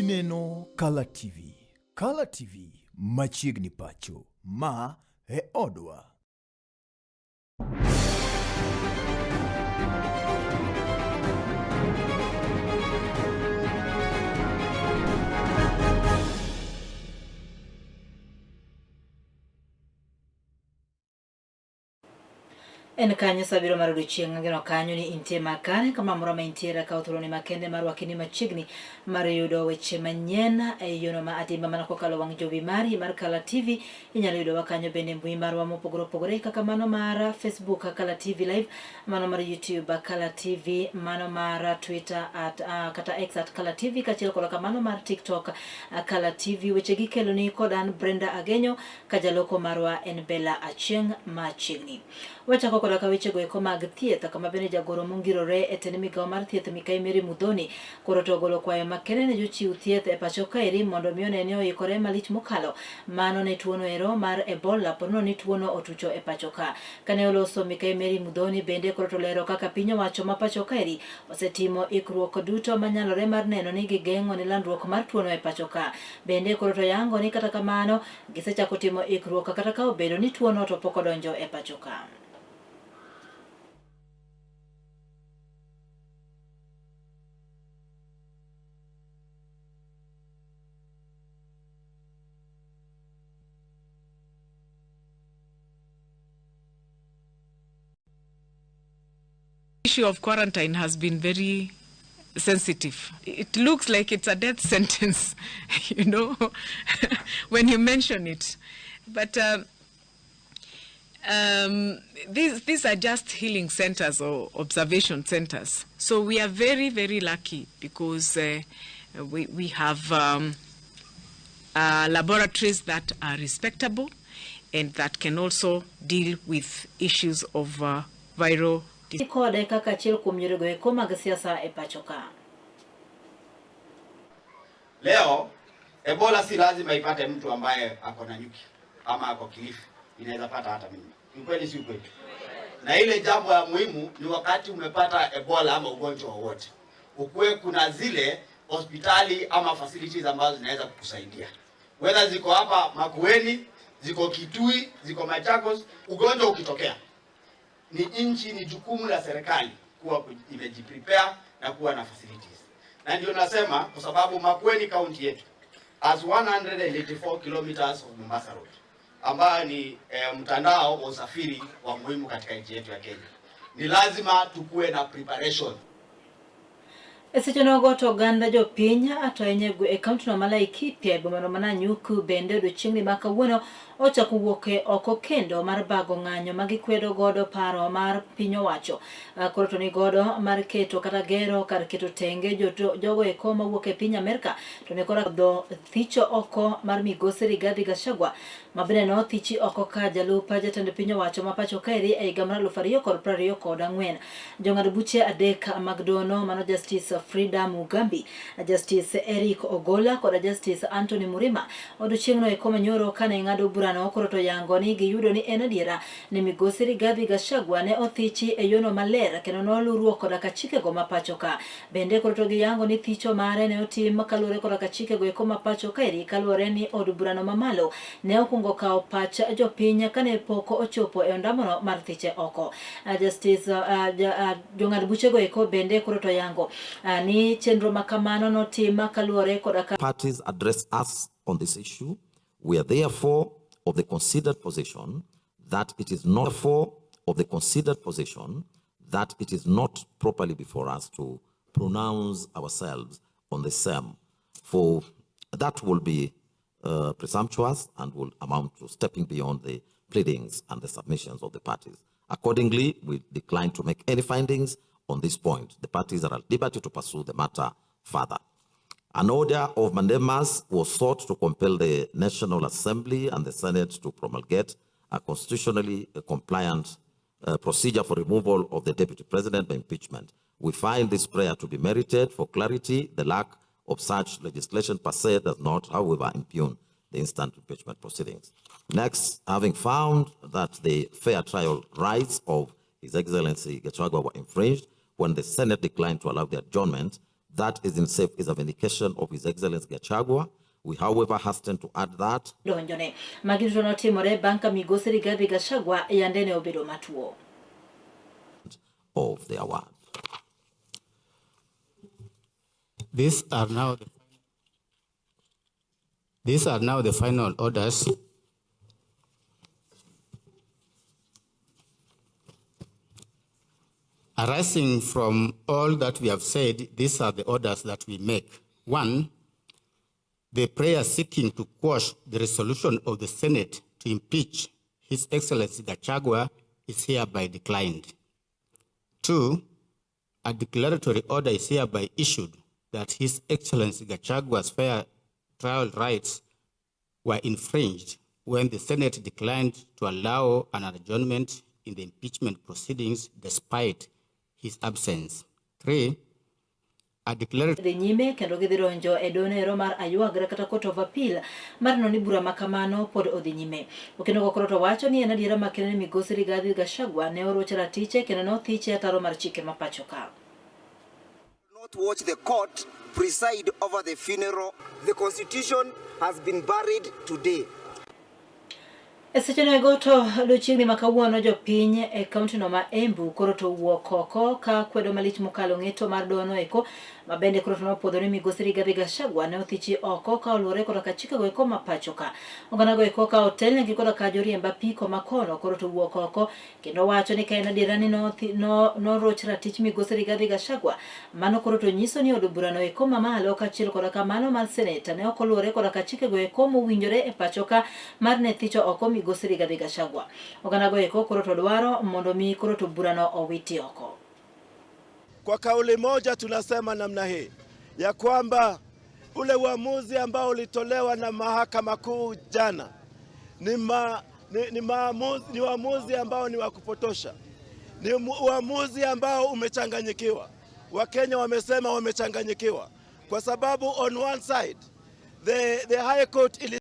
Ineno Kala TV. Kala TV machiegni pacho. Ma e odwa. En kanyo sa abiriyo mar odiechieng' angeno kanyo ni intie makare kama moro ma intiere kawo thuoloni makende mar wakini machiegni mar yudo weche manyien e yono ma adimba mana kokalo wang' jowi mari mar Kala TV. Inyalo yudowa kanyo bende mbui marwa mopogore opogore kaka mano mar Facebook Kala TV Live, mano mar YouTube Kala TV, mano mar Twitter at, kata X at Kala TV kaachiel koda kamano mar TikTok Kala TV. Weche gi keloni kod an Brenda Agenyo ka jaloko marwa en Bella Achieng' machiegni. Wachako koda ka wechego eko mag thieth kama bende jagoro mongirore e tend migawo mar thieth Mikai Mary Muthoni koro to ogolo kwayo makende ne jochiw thieth e pacho kaeri mondo mi one ni oikore malich mokalo mano ne tuono ero mar Ebola ponono ni tuono otucho e pacho ka. Kane oloso Mikai Mary Muthoni bende koro to lero kaka piny owacho ma pacho kaeri osetimo ikruok duto manyalore mar neno ni gigeng'o ne landruok mar tuono e pacho ka. Bende koro to yango ni kata kamano Gisechako timo ikruok kata ka obedo ni tuono to pok odonjo e pacho ka. Issue of quarantine has been very sensitive. It looks like it's a death sentence, you know, when you mention it. But these are just healing centers or observation centers. So we are very, very lucky because we have laboratories that are respectable and that can also deal with issues of viral Kode kaka achiel kuom yorego eko mag siasa e pacho ka. Leo Ebola si lazima ipate mtu ambaye ako na nyuki ama ako Kilifi, inaweza pata hata mimi. Ni kweli si kweli? Na ile jambo ya muhimu ni wakati umepata Ebola ama ugonjwa wowote, ukuwe kuna zile hospitali ama facilities ambazo zinaweza kukusaidia. Whether ziko hapa Makueni, ziko Kitui, ziko Machakos, ugonjwa ukitokea ni nchi, ni jukumu la serikali kuwa imejiprepare na kuwa na facilities. Na ndio nasema kwa sababu Makueni county yetu as 184 kilometers of Mombasa Road ambayo ni mtandao wa usafiri wa muhimu katika nchi yetu ya Kenya, ni lazima tukue na preparation. E seche nogo to oganda jopiny to ahinya e kaunti no ma Laikipia e boma no ma Nanyuki bende odiochieng'ni ma kawuono ochako wuok e oko kendo mar bago ng'anyo ma gikwedo godo paro mar piny owacho. Koro to ni godo mar keto kata gero kar keto tenge jogo eko mawuok e piny Amerka to ne koro dho thicho oko mar migosi Rigathi Gachagua ma bende nothichi oko ka jalup jatend piny owacho ma pacho kaeri e higa mar 2024. Jong'ad buche adek mag dono mano Justice Frida Mugambi, Justice Eric Ogola kod Justice Anthony Murima odiochieng'no eko manyoro kane ng'ado burano koro to yango ni giyudo ni en adiera ni migosi Rigathi Gachagua ne othichi e yono maler kendo noluruok koda ka chikego ma pacho ka. Bende koro to giyango ni thicho mare ne otim kaluwore koda ka chikego eko ma pacho kaeri kaluwore ni od burano mamalo ne okwongo kawo pach jopiny kane pok ochopo e ondamono mar thiche oko. Justice jong'ad buchego eko bende koro to yango ni chenro ma kamano notim kaluwore koda ka parties address us on this issue. We are therefore of the considered position that it is not for of the considered position that it is not properly before us to pronounce ourselves on the same, for that will be presumptuous and will amount to stepping beyond the pleadings and the submissions of the parties. Accordingly, we decline to make any findings on this point. The parties are at liberty to pursue the matter further. An order of mandamus was sought to compel the National Assembly and the Senate to promulgate a constitutionally compliant procedure for removal of the Deputy President by impeachment. We find this prayer to be merited. For clarity, the lack of such legislation per se does not, however, impugn the instant impeachment proceedings. Next, having found that the fair trial rights of His Excellency Gachagua were infringed when the Senate declined to allow the adjournment That is in itself is a vindication of His Excellency Gachagua. We, however, hasten to add that donjone. Magi duto notimore bang' ka migosi Rigathi Gachagua yande ne obedo matuo. Of the award. These are now the final orders. Arising from all that we have said, these are the orders that we make. 1, the prayer seeking to quash the resolution of the Senate to impeach His Excellency Gachagua is hereby declined. 2, a declaratory order is hereby issued that His Excellency Gachagua's fair trial rights were infringed when the Senate declined to allow an adjournment in the impeachment proceedings despite his absence. 3, a declaratory dhi nyime kendo gidhi donjo e dono mar aywagra kata Court of Appeal mar neno ni bura makamano pod odhi nyime. Okendo koro to wacho ni en adiera makende ni migosi Rigathi Gachagua ne orocho ratiche kendo ne othiche ataro mar chike ma pacho ka. Not watch the court preside over the funeral. The constitution has been buried today. E seche nego to odiochieng'ni ma kawuono jopiny e kaunti no ma Embu koro to owuok oko ka kwedo malich mokalo ng'eto mar dono eko ma bende koro to nopuodho ni migosi Rigathi Gachagua ne othichi oko ka oluwore koda ka chikego eko ma pacho ka. Oganda eko ka otelnegi koda ka joriemb apiko ma kono koro to owuok oko kendo wacho ni ka en adiera ni noroch ratich migosi Rigathi Gachagua mano koro to nyiso ni od burano eko mamalo kaachiel koda ka mano mar seneta ne ok oluwore koda ka chikego eko mowinjore e pacho ka mar ne thicho oko migosi Rigathi Gachagua. Oganda go eko koro to dwaro mondo mi koro to burano owiti oko. Kwa kauli moja tunasema namna hii ya kwamba ule uamuzi ambao ulitolewa na mahakama kuu jana ni uamuzi ambao ni wa kupotosha. Ni uamuzi ambao umechanganyikiwa. Wakenya wamesema wamechanganyikiwa kwa sababu on one side the High Court ili